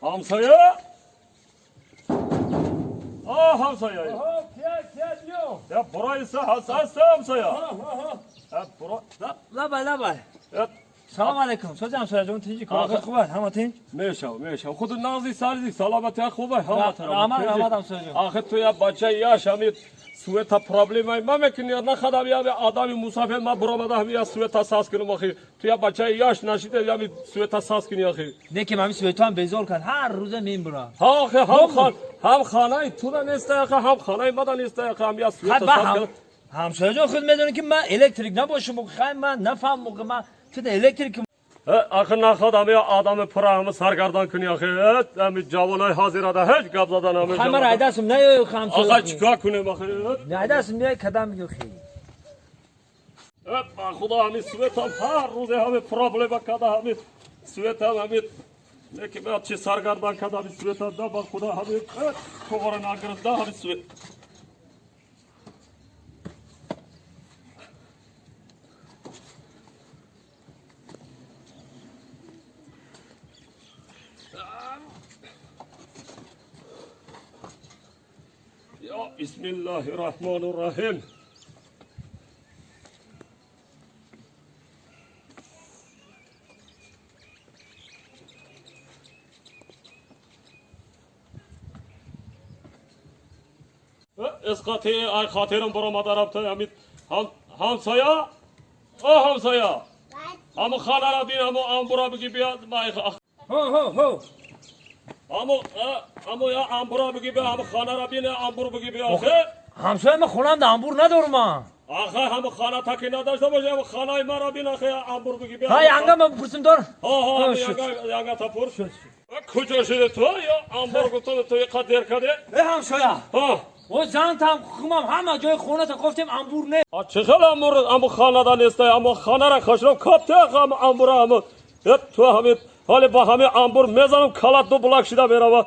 Ҳамсоя? А, ҳамсоя. Я бурайса ҳасаса ҳамсоя. Я бура. Лабай, лабай. Я Салом алейкум. Сози ҳамсоя ҷон, тинҷи, кор хуб аст, ҳама тинҷ? Мешав, мешав. Худ нағзи, сарзи, саломати хуб ҳама тараф. Раҳмат, раҳмат, ҳамсоя ҷон. Ахи ту я бача яш ҳами света проблемаи ма мекунӣ, нахадам я одами мусафир ма буромада ҳами я света саз кунам ахи. Ту я бача яш нашида ями света саз кунӣ ахи. Не ки ҳами светоам безор кард, ҳар рӯза мембурам. Ҳа ахи, ҳам хан ҳам хонаи туда неста ахи, ҳам хонаи мада неста ахи, ҳам я света саз кунам. Ҳамсоя ҷон, худ медонӣ ки ман электрик набошам, хай ман нафаҳмам, ман ту электрик. Ахи нахад ҳами одами пура ҳами саргардан кунӣ ахи. Ҳами ҷавонои ҳозирада ҳеҷ гап задан ҳами. Хай ман айдасм наёй, ҳамсоя. Ахи, чикор кунем ахи? Айдасм наёй, кадам мегӯ хел. Ба худо, ҳами светам ҳар рӯзе ҳами проблема када, ҳами светам ҳами неки ба чи саргардан када, ҳами светам да, ба худо, ҳами кора нагирифта ҳами свет. Я бисмиллаҳи раҳмони раҳим. Эсқати ай хотирам баромада рафта, ҳами ҳамсоя, о ҳамсоя, ҳаму хонара бин, ҳаму амбура биги биё. Ҳо, ҳо, ҳо. Ҳаму я амбура биги биё, ҳаму хонара бин, амбур биги биё. Ҳамсоя, ман хонам да амбур надорам. Ахе, ҳаму хона таки надошта боши, ҳаму хонаи мара бин, ахе, амбур биги биё. Ҳа, янга ман пурсим дор. Ҳо, ҳо, янга та пурс. Куҷо шуди ту? Я амбур гуфтам, ту иқа дер каде. Э, ҳамсоя. Ҳо. О, зантам, хумам, ҳама ҷои хоната кофтем, амбур не. А чӣ хел амбур амбу хонада нестай? Амбу хонара хашром копте, ҳаму амбура ҳаму. Ту ҳами ҳоли ба ҳами амбур мезанам, калат ду булак шида мерава.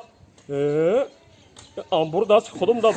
Э, амбур дасти худум да.